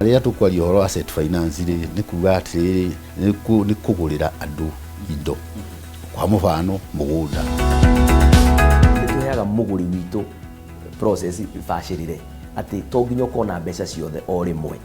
Rĩrĩa tũkwaria ũhoro wa asset finance rĩ, nĩ kuga atĩrĩrĩ, nĩ kũgũrĩra andũ indo, kwa mũbano mũgũnda. Nĩ tũheaga mũgũri witũ process bacĩrĩre atĩ to nginya ũkorwo na mbeca ciothe o rĩmwe.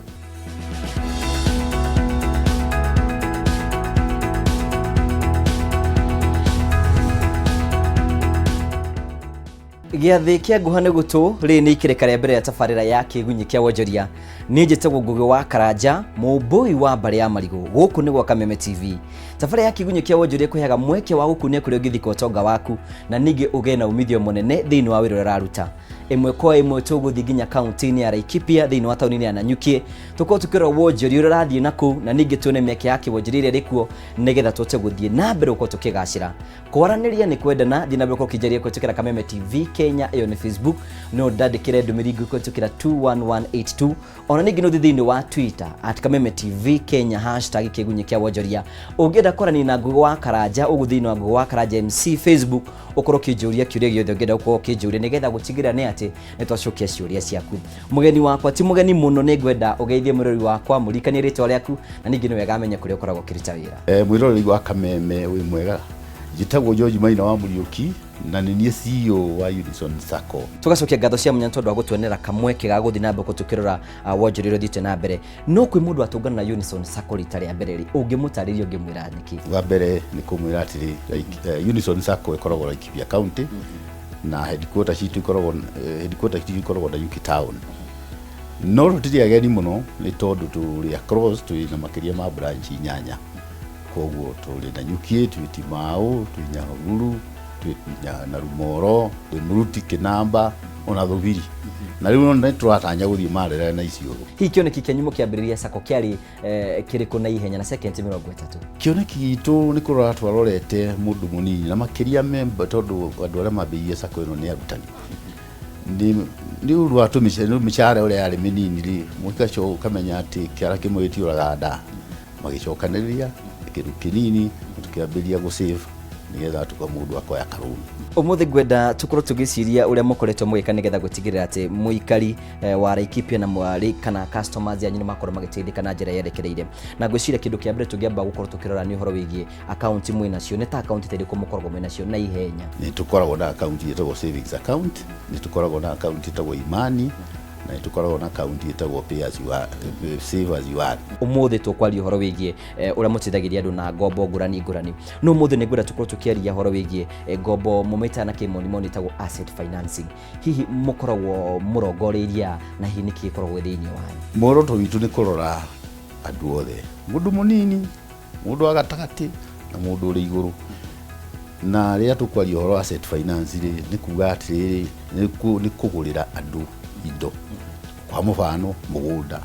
Gĩathĩ kĩa nguha nĩ gũtũ rĩrĩ nĩ ikĩrĩka rĩa mbere rĩa tabarĩra ya kĩgunyĩ kĩa wonjoria. Niĩ njĩtagwo Ngũgĩ wa Karanja, mũmbũi wa mbarĩ ya marigũ. Gũkũ nĩ gwa Kameme TV. Tabarĩra ya kĩgunyĩ kĩa wonjoria ĩkũheaga mweke wa gũkunia kũrĩa ũngĩthika ũtonga waku na ningĩ ũgĩe na umithio mũnene thĩinĩ wa wĩra ũrĩa ũraruta. Ĩmwe kwa ĩmwe tũgũthiĩ nginya kaunti-inĩ ya Laikipia thĩinĩ wa taũni-inĩ ya Nanyuki, tũkorwo tũkĩrora wonjoria ũrĩa ũrathiĩ na kũu na ningĩ tuone mĩeke ya kĩwonjoria ĩrĩa ĩrĩ kuo nĩgetha tũhote gũthiĩ na mbere gũkorwo tũkĩgacĩra. Kwaranĩria nĩ kwendana, thiĩ na mbere gũkorwo ũkĩnjaria kũhĩtũkĩra Kameme TV Kenya, ĩyo nĩ Facebook, no ndandĩkĩre ndũmĩrĩri nguhĩ kũhĩtũkĩra 21182. Ona ningĩ no ũthiĩ thĩinĩ wa Twitter at Kameme TV Kenya hashtag kĩgunyĩ kĩa wonjoria. Ũngĩenda kwaranĩria na Ngũgĩ wa Karanja, ũgũthiĩ thĩinĩ wa Ngũgĩ wa Karanja MC Facebook, ũkorwo ũkĩnjũria kĩũria gĩothe ũngĩenda gũkorwo ũkĩnjũria nĩgetha gũtigĩrĩra nĩ atĩ nĩ twacokia ciũria ciaku. Mũgeni wakwa ti mũgeni mũno, nĩ ngwenda ũgeithie mũrori wakwa, mũririkanie rĩtwa rĩaku na ningĩ nĩ wega amenye kũrĩa ũkoragwo ũkĩruta wĩra. Mwĩroreri wa Kameme wĩ mwega, njĩtagwo George Maina wa Mũriũki na nĩ niĩ CEO wa Unison Sacco. Tũgacokia ngatho cia mwanya tondũ wa gũtuonera kamweke ga gũthiĩ na mbere tũkĩrora wonjoria ũrĩa ũthiĩte na mbere. No kwĩ mũndũ watũngana na Unison Sacco rita rĩa mbere rĩ, ũngĩmũtarĩria ũngĩmwĩra nĩkĩ? Wa mbere nĩ kũmwĩra atĩrĩ, Unison Sacco ĩkoragwo Laikipia County na headquarter citũ ikoragwo headquarter citũ ikoragwo Nanyuki town. No tũtirĩ ageni mũno nĩ tondũ tũrĩ across, twĩ na makĩria ma branch inyanya. Koguo tũrĩ Nanyuki, twĩ Timau, twĩ Nyahururu, twĩ Narumoro, Rĩmuruti, Kĩnamba ona Thubiri. Na rĩu nĩ tũratanya gũthiĩ Marerere na Isiolo. Hihi kĩoneki kĩanyu mũkĩambĩrĩria Sacco kĩarĩ kĩrĩkũ na ihenya na sekendi 30? Kĩoneki gitũ nĩ kũrora twarorete mũndũ mũnini na makĩria memba, tondũ andũ arĩa mambĩrĩirie Sacco ĩno nĩ arutani. Nĩ ũndũ wa mĩcara ũrĩa yarĩ mĩnini rĩ, mũgacoka ũkamenya atĩ kĩara kĩmwe gĩtiũraga nda. Magĩcokanĩrĩria kĩndũ kĩnini tũkĩambĩrĩria gũ save nĩgetha tuka mũndũ akoya karũni. Ũmũthĩ ngwenda tũkorwo tũgĩciria ũrĩa mũkoretwo mũgĩka nĩgetha gũtigĩrĩra atĩ mũikari wa Laikipia na mwarĩ kana customers anyu nĩ makorwo magĩteithĩka na njĩra yerekereire. Na ngwĩciria kĩndũ kĩa mbere tũngĩamba gũkorwo tũkĩrora nĩ ũhoro wĩgiĩ akaunti mwĩ nacio. Nĩ ta akaunti ta irĩkũ mũkoragwo mwĩ nacio na ihenya? Nĩ tũkoragwo na akaunti ĩtagwo savings account, nĩ tũkoragwo na akaunti ĩtagwo Imani, na nĩ tũkoragwo na akaunti ĩtagwo pay as you earn, save as you earn. Ũmũthĩ tũkwaria ũhoro wĩgiĩ ũrĩa mũteithagĩria andũ na ngombo ngũrani ngũrani. No ũmũthĩ nĩ ngwenda tũkorwo tũkĩaria ũhoro wĩgiĩ ngombo mũmĩtaga na kĩmonimoni ĩtagwo asset financing. Hihi mũkoragwo mũrongoreirie a na hihi nĩkĩ gĩkoragwo thĩinĩ wayo? Muoroto witũ nĩ kũrora andũ othe, mũndũ mũnini, mũndũ wa gatagatĩ na mũndũ ũrĩ igũrũ. Na rĩrĩa tũkwaria ũhoro wa asset finance rĩ, nĩ kuga atĩrĩrĩ, nĩ kũgũrĩra andũ indo, kwa mũbano mũgũnda,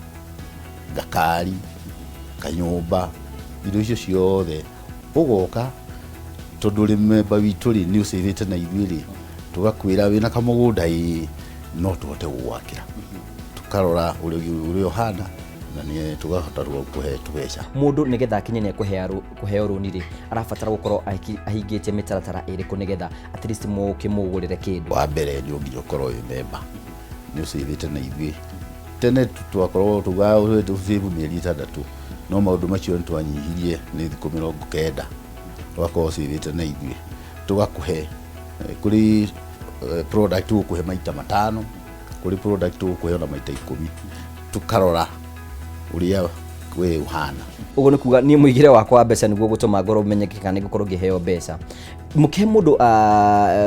gakari, kanyũmba, indo icio ciothe. Ũgoka tondũ ũrĩ memba witũ rĩ, nĩ ũcĩvĩte na ithuĩ rĩ, tũgakwĩra wĩna kamũgũnda ĩĩ, no tũhote gũgwakĩra. Tũkarora ũrĩa ũhana na nĩ tũkahota gũkũhe tũbeca. Mũndũ nĩgetha akinye nĩ kũheo rũni rĩ, arabatara gũkorwo ahingĩtie mĩtaratara ĩrĩkũ nĩgetha at least mũkĩmũgũrĩre kĩndũ? Wa mbere nĩ nginya ũkorwo wĩ memba, nĩ ũcĩvĩte na ithuĩ. Tene twakoragwo tugaga ũcĩvu mĩeri 6, no maũndũ macio nĩ twanyihirie nĩ thikũ 90, ũgakorwo ũcĩvĩte na ithuĩ. Tũgakũhe kũrĩ product tũgũkũhe maita 5, kũrĩ product tũgũkũhe ona maita 10, tũkarora ũrĩa we ũhana. Ũguo nĩ kuga niĩ mũigĩre wakwa wa mbeca nĩguo gũtũma ngorwo menyeke kana nĩngũkorwo ngĩheo mbeca. Mũkĩhe mũndũ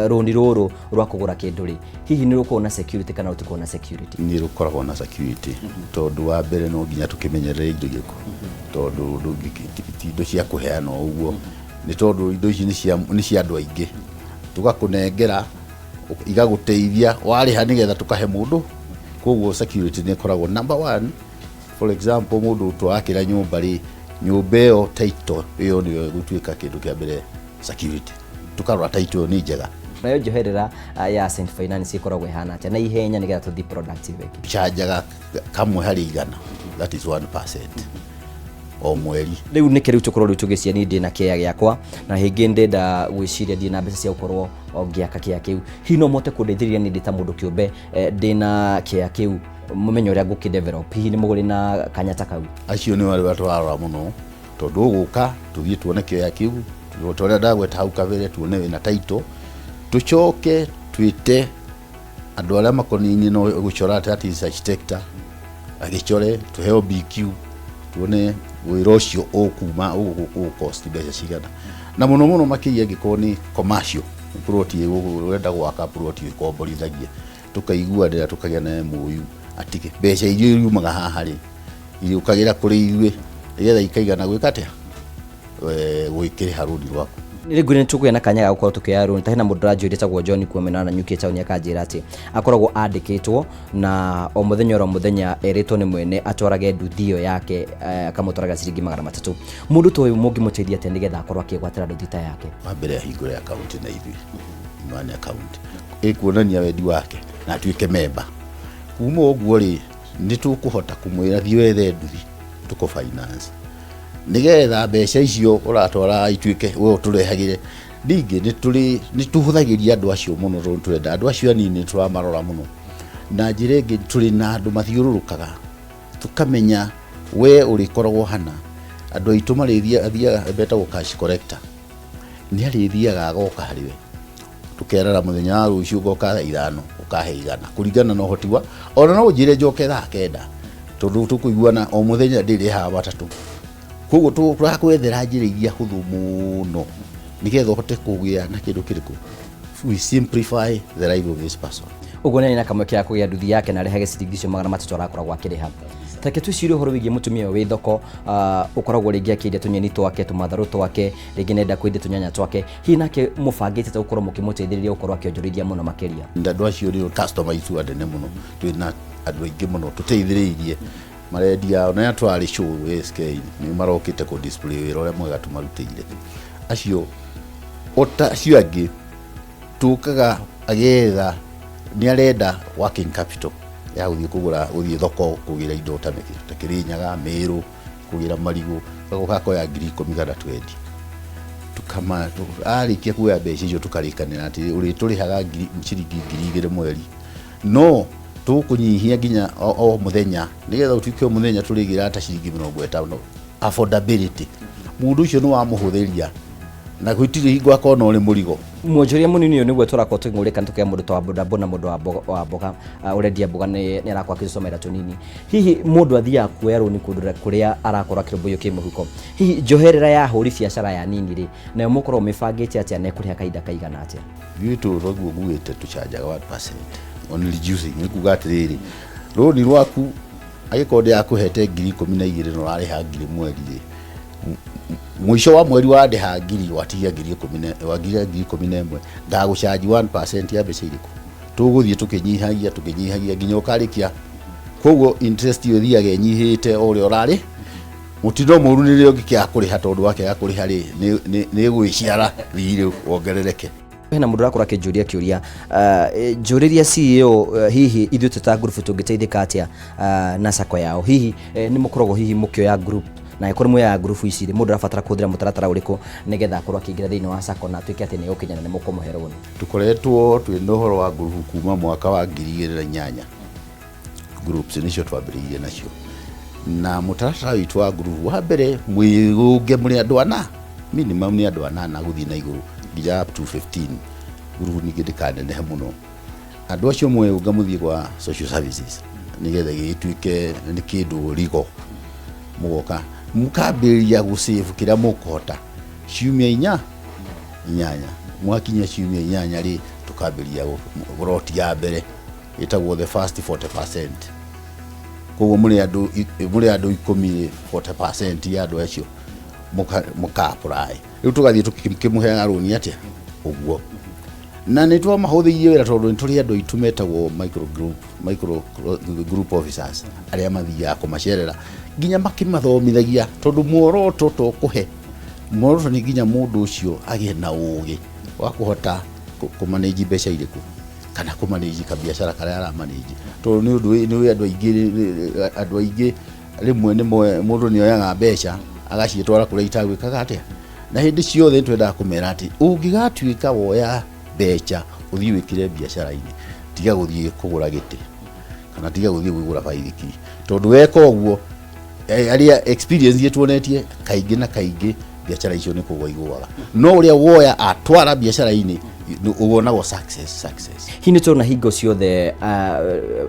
rũni rũrũ rwa kũgũra kĩndũ rĩ, hihi nĩ rũkoragwo na security kana rũtikoragwo na security? Nĩ rũkoragwo na security, tondũ wa mbere no nginya tũkĩmenyerere indo irĩkũ, tondũ ti indo cia kũheana o ũguo, nĩ tondũ indo ici nĩ cia andũ aingĩ. Tũgakũnengera igagũteithia warĩha nĩgetha tũkahe mũndũ, koguo security nĩ ĩkoragwo number one. For example, mũndũ twakĩra nyũmba rĩ, nyũmba ĩyo title ĩyo nĩyo ĩgũtuĩka kĩndũ kĩa mbere security, tũkarora title ĩyo nĩ njega. Nayo njoherera ya Asset Finance ĩkoragwo ĩhana atĩa na ihenya nĩgetha tũthiĩ productive ĩngĩ? Canjaga kamwe harĩ igana, that is 1% o mweri. Rĩu nĩkĩ rĩu tũkorwo rĩu tũgĩcia niĩ ndĩna kĩea gĩakwa na hĩngĩ ndĩrenda gwĩciria ndirĩ na mbeca cia gũkorwo ngĩaka kĩea kĩu, hihi no mũhote kũndeithĩrĩria niĩ ndĩ ta mũndũ kĩũmbe ndĩna kĩea kĩu? Mũmenye ũrĩa ngũkĩ develop, hihi nĩ mũgũrĩ na kanya ta kau? Acio nĩ arĩa tũrarora mũno, tondũ ũgũka tũthiĩ tuone kĩoya kĩu ta ũrĩa ndagweta hau kabere, tuone wĩna title, tũcoke twĩte andũ arĩa makonainie no gũcora, that is architect, agĩcore tũheo BQ, tuone wĩra ũcio ũkuma ũgũ-cost mbeca cigana, na mũno mũno makĩria angĩkorwo nĩ commercial plot ũrenda gwaka, plot ĩkomborithagia, tũkaiguanĩra, tũkagĩa na MOU atĩ mbeca iria iriumaga haha rĩ, iriũkagĩra kũrĩ ithuĩ nĩgetha ikaigana gwĩka atĩa, gwĩkĩrĩha rũni rwaku. Rĩngĩ nĩ tũkũgĩa na kanya ga gũkorwo tũkĩoya rũni. Ta hena mũndũ ũranjũria etagwo John kuma mĩena Nanyuki taũni, akanjĩra atĩ akoragwo andĩkĩtwo na o mũthenya oro mũthenya erĩtwo nĩ mwene atwarage nduthi ĩyo yake, akamũtwaraga ciringi 300. Mũndũ ta ũyũ mũngĩmũteithia atĩa nĩgetha akorwo akĩgwatĩra nduthi ta yake? Wa mbere ahingũre akaunti na ithuĩ, Imani account ĩkuonania wendi wake na atuĩke memba. Kuma ũguo rĩ, nĩ tũkũhota kũmwĩra thiĩ wethe nduthi tũkũ finance nĩgetha mbeca icio ũratwara ituĩke we ũtũrehagĩre. Ningĩ nĩ tũrĩ nĩ tũhũthagĩria andũ acio mũno, tondũ tũrenda andũ acio anini, nĩ tũramarora mũno. Na njĩra ĩngĩ, tũrĩ na andũ mathiũrũrũkaga tũkamenya we ũrĩkoragwo hana. Andũ aitũ marĩthia athiaga betagwo cash collector, nĩ arĩthiaga agoka harĩ we, tũkerara mũthenya wa rũciũ ngoka thaa 5, ũkahe 100 kũringana na ũhoti wa ona. No ũnjĩre njoke thaa 9, tondũ tũkũiguana o mũthenya ndĩrĩhaga matatũ. Koguo tũrakwethera njĩra iria hũthũ mũno nĩgetha ũhote kũgĩa na kĩndũ kĩrĩkũ. We simplify the life of this person. Ũguo nĩ na kamweke ga kũgĩa nduthi yake na arehage ciringi icio 300 arakoragwo akĩrĩha. Tareke twĩcirie ũhoro wĩgiĩ mũtumia ũyũ wĩ thoko, ũkoragwo rĩngĩ akĩendia tũnyeni twake, tũmatharũ twake, rĩngĩ nenda kwendia tũnyanya twake. Hihi nake mũbangĩte ta gũkorwo mũkĩmũteithĩrĩria gũkorwo akĩonjorithia mũno makĩria? Andũ acio nĩo customer itũ anene mũno. Twĩna andũ aingĩ mũno tũteithĩrĩirie marendia, ona arĩa tũrarĩ show ASK nĩ marokĩte kũ display wĩra ũrĩa mwega tũmarutĩire. Acio ota acio angĩ tũkaga agetha nĩ arenda working capital ya gũthiĩ kũgũra, gũthiĩ thoko kũgĩra indo ta ta Kĩrĩnyaga, Mĩrũ, kũgĩra marigũ, agoka akoya 10,000 kana 20. Tukama arĩkia kuoya mbeca icio, tũkarĩkanĩra atĩ ũrĩtũrĩhaga ciringi 2,000 mweri, no tũkũnyihia nginya o mũthenya nĩgetha ũtuĩke o mũthenya tũrĩgĩra ta ciringi 50. Affordability, mũndũ ũcio nĩ wamũhũthĩria na gũtirĩ hingo akona ũrĩ mũrigo. Mwonjoria mũnini ũyũ nĩguo tũrakorwo tũkĩng'ũrĩka, tũkĩoya mũndũ ta wa bodaboda, mũndũ wa mboga, ũrendia mboga, nĩ arakorwo akĩcomera tũnini. Hihi mũndũ athiaga kuoya rũni kũndũ kũrĩa arakorwo akĩrũmbũiyo kĩmũhuko? Hihi njoherera ya ahũri biacara ya nini rĩ, nayo mũkoragwo mĩbangĩte atĩa na ĩkũrĩha kahinda kaigana atĩa? Ithuĩ tũguo ngugĩte tũcanjaga 1% on reducing. Nĩ kuga atĩrĩrĩ, rũni rwaku angĩkorwo ndĩrakũhete 12,000 na ũrarĩha 1,000 mweri rĩ, mũico wa mweri wandĩha 1,000, watigia 10,000 wagiria 11,000, ngagũcanji 1% ya mbeca irĩkũ. Tũgũthiĩ tũkĩnyihagia, tũkĩnyihagia nginya ũkarĩkia. Koguo interest ĩyo ĩthiaga ĩnyihĩte o ũrĩa ũrarĩ. Mũtino mũru nĩ rĩrĩa ũngĩkĩaga kũrĩha, tondũ wakĩaga kũrĩha rĩ, nĩ ĩgwĩciara thirĩ wongerereke. Hena mũndũ ũrakorwo akĩnjũria kĩũria, njũrĩria CEO, hihi ithuĩ twĩ ta group tũngĩteithĩka atĩa na sacco yao? Hihi nĩ mũkoragwo hihi mũkĩoya group, na angĩkorwo muoyaga group ici rĩ, mũndũ arabatara kũhũthĩra mũtaratara ũrĩkũ nĩgetha akorwo akĩingĩra thĩinĩ wa sacco na atuĩke atĩ nĩ egũkinya na nĩ mũkũmũhe rũni? Tũkoretwo twĩ na ũhoro wa ngurubu kuma mwaka wa 2008. Groups nĩcio twambĩrĩirie nacio, na mũtaratara witũ wa ngurubu, wa mbere mwĩgũnge mũrĩ andũ ana, minimum nĩ andũ anana gũthiĩ na igũrũ nginya up to 15. Ngurubu ningĩ ndĩkanenehe mũno. Andũ acio mweyũnga mũthiĩ gwa social services nĩgetha gĩgĩtuĩke nĩ kĩndũ rigo. Mũgoka mũkambĩrĩria gũsave kĩrĩa mũkũhota ciumia 8. Mwakinyia ciumia 8 rĩ, tũkambĩrĩria roti ya mbere ĩtagwo the first 40%. Koguo mũrĩ andũ 10 rĩ, 40% ya andũ acio mũka apply. Rĩu tũgathiĩ tũkĩmũheaga rũni atĩa ũguo, na nĩ twamahũthĩirie wĩra tondũ nĩ tũrĩ andũ aitũ metagwo micro group officers arĩa mathiaga kũmacerera nginya makĩmathomithagia, tondũ muoroto to kũhe, muoroto nĩ nginya mũndũ ũcio agĩe na ũgĩ wa kũhota kũmanage mbeca irĩkũ kana kũmanage kabiacara karĩa aramanage, tondũ nĩ ũndũ nĩ ũĩ andũ aingĩ rĩmwe nĩ mũndũ nĩ oyaga mbeca agaciĩtwara kũrĩa itagwĩkaga atĩa. Na hĩndĩ ciothe nĩ twendaga kũmera atĩ ũngĩgatuĩka woya mbeca ũthiĩ wĩkĩre biacara-inĩ, tiga gũthiĩ kũgũra gĩtĩ. Kana tige gũthiĩ kwĩgũra baithikiri, tondũ weka ũguo, arĩa experience ĩtuonetie kaingĩ na kaingĩ, biacara icio nĩ kũgwa igũaga. No ũrĩa woya atwara biacara-inĩ wonagwo success success. Hihi nĩ tũrona hingo ciothe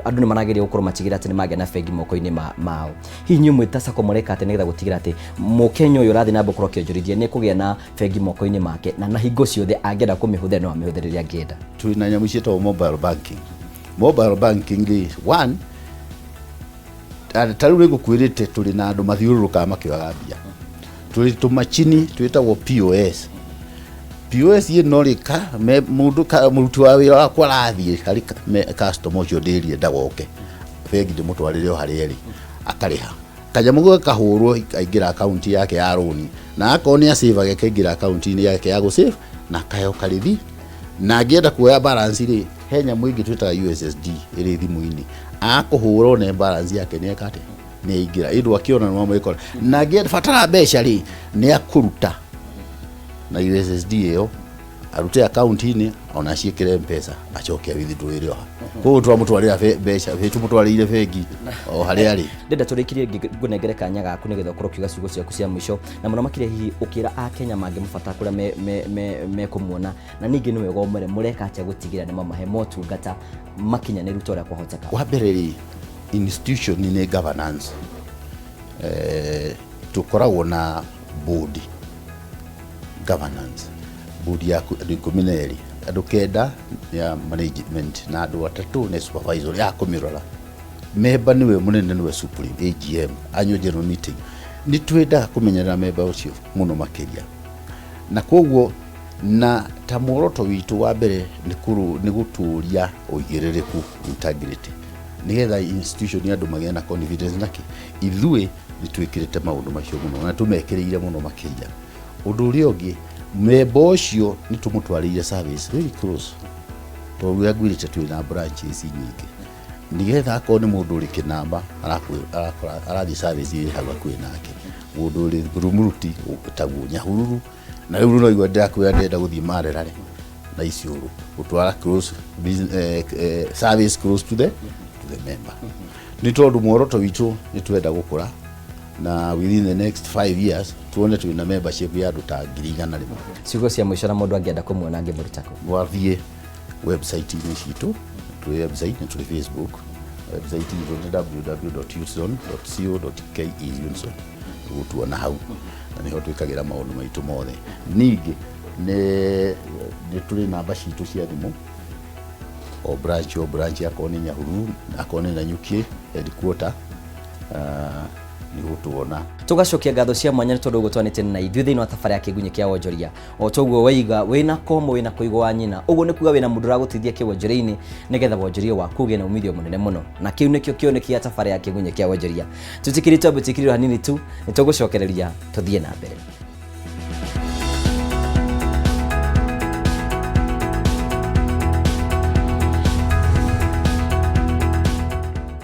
andũ nĩ marageria gũkorwo matigĩra atĩ nĩ magĩa na bengi moko-inĩ mao. Hihi inyuĩ mwĩ ta sacco mũreka atĩ nĩgetha gũtigĩra atĩ Mũkenya ũyũ ũrathiĩ na mbere gũkorwo akĩonjorithia nĩ ekũgĩa na bengi moko-inĩ make, na hingo ciothe angĩenda kũmĩhũthĩra no amĩhũthĩre rĩrĩa angĩenda? Twĩ na nyamũ ciĩtagwo mobile banking. Mobile banking rĩ, one, ta rĩu nĩngũkwĩrĩte, tũrĩ na andũ mathiũrũrũkaga makĩoyaga mbia. Tũrĩ tũmachini twĩtagwo POS. POS ĩno rĩ, mũndũ mũruti wa wĩra wakwa arathiĩ harĩ customer ũcio ndĩrie ndagoke bengi, ndĩmũtwarĩre o harĩa ĩrĩ, akarĩha kanyamũ gakahũrwo, aingĩra akaunti yake ya rũni, na akorwo nĩ acĩvage akaingĩra akaunti-inĩ yake ya gũsave na akaheo karĩthi. Na angĩenda kuoya balance rĩ, he nyamũ ĩngĩ twĩtaga USSD ĩrĩ thimũ-inĩ, akũhũra one balance yake nĩ eka atĩa, nĩ aingĩra ĩndũ akĩona nĩ wamwĩkora. Na angĩbatara mbeca rĩ, nĩ akũruta na USSD ĩyo, arute akaunti-inĩ ona ciĩkĩre Mpesa, acoke withdraw ĩrĩ oha. Koguo twamũtwarĩra mbeca, tũmũtwarĩire bengi o harĩa arĩ. Ndĩrenda tũrĩkĩrie ngũnengere kanya gaku nĩgetha ũkorwo ũkiuga ciugo ciaku cia mũico, na mũno makĩria hihi ũkĩra Akenya mangĩmũbata kũrĩa mekũmuona, na ningĩ nĩ wega ũmere mũreka atĩa gũtigĩrĩra nĩ mamahe motungata makinyanĩru ta ũrĩa kwahoteka. Wa mbere rĩ, institution nĩ governance. Tũkoragwo na board governance, board ya andũ 12, andũ 9 ya management na andũ 3 nĩ supervisory ya kũmĩrora. Member nĩwe mũnene, nĩwe supreme. AGM, annual general meeting, nĩ twendaga kũmenyerera member ũcio mũno makĩria. Na koguo na ta muoroto witũ wa mbere nĩ gũtũria ũigĩrĩrĩku, integrity, nĩgetha institution andũ magĩe na confidence. Nake ithuĩ nĩ twĩkĩrĩte maũndũ macio mũno na tũmekĩrĩire mũno makĩria. Ũndũ ũrĩa ũngĩ, member ũcio nĩ tũmũtwarĩire service very close, tondũ ũrĩa ngwĩrĩte twĩ na branches nyingĩ, nĩgetha akorwo nĩ mũndũ ũrĩ kĩnamba arakora arathiĩ service ĩrĩ hau hakuhĩ nake, mũndũ ũrĩ Rumuruti taguo, Nyahururu, na rĩu no igua ndĩrakwĩra ndĩrenda gũthiĩ Marerare na Isiolo, gũtwara close business, service close to the member. Nĩ tondũ muoroto witũ nĩ twenda gũkũra na within the next 5 years tuone twĩna membership ya andũ ta 100,000. Ciugo cia mũico, na mũndũ angĩenda kũmuona angĩmũruta kũ? Wathiĩ website-inĩ citũ, tũrĩ website na tũrĩ Facebook. Website itũ nĩ www.unson.co.ke, Unson ũgũtuona hau, na nĩho twĩkagĩra maũndũ maitũ mothe. Ningĩ nĩ tũrĩ namba citũ cia thimũ o branch, o branch, akorwo nĩ Nyahururu, akorwo nĩ Nanyuki headquarter, nĩ gũtuona. Tũgacokia ngatho cia mwanya nĩ tondũ ũguo twanĩte na ithuĩ thĩinĩ wa tabarĩra ya Kĩgunyĩ kĩa Wonjoria. O toguo waiga, wĩna komo, wĩna kũigwo wa nyina, ũguo nĩ kuga wĩna mũndũ ũragũteithia kĩwonjoria-inĩ nĩgetha wonjoria waku ũgĩe na umithio mũnene mũno, na kĩu nĩkĩo kĩoneki gĩa tabarĩra ya Kĩgunyĩ kĩa Wonjoria. Tũtikĩrĩ twambe tũikĩrĩrwo hanini tu, nĩ tũgũcokereria tũthiĩ na mbere.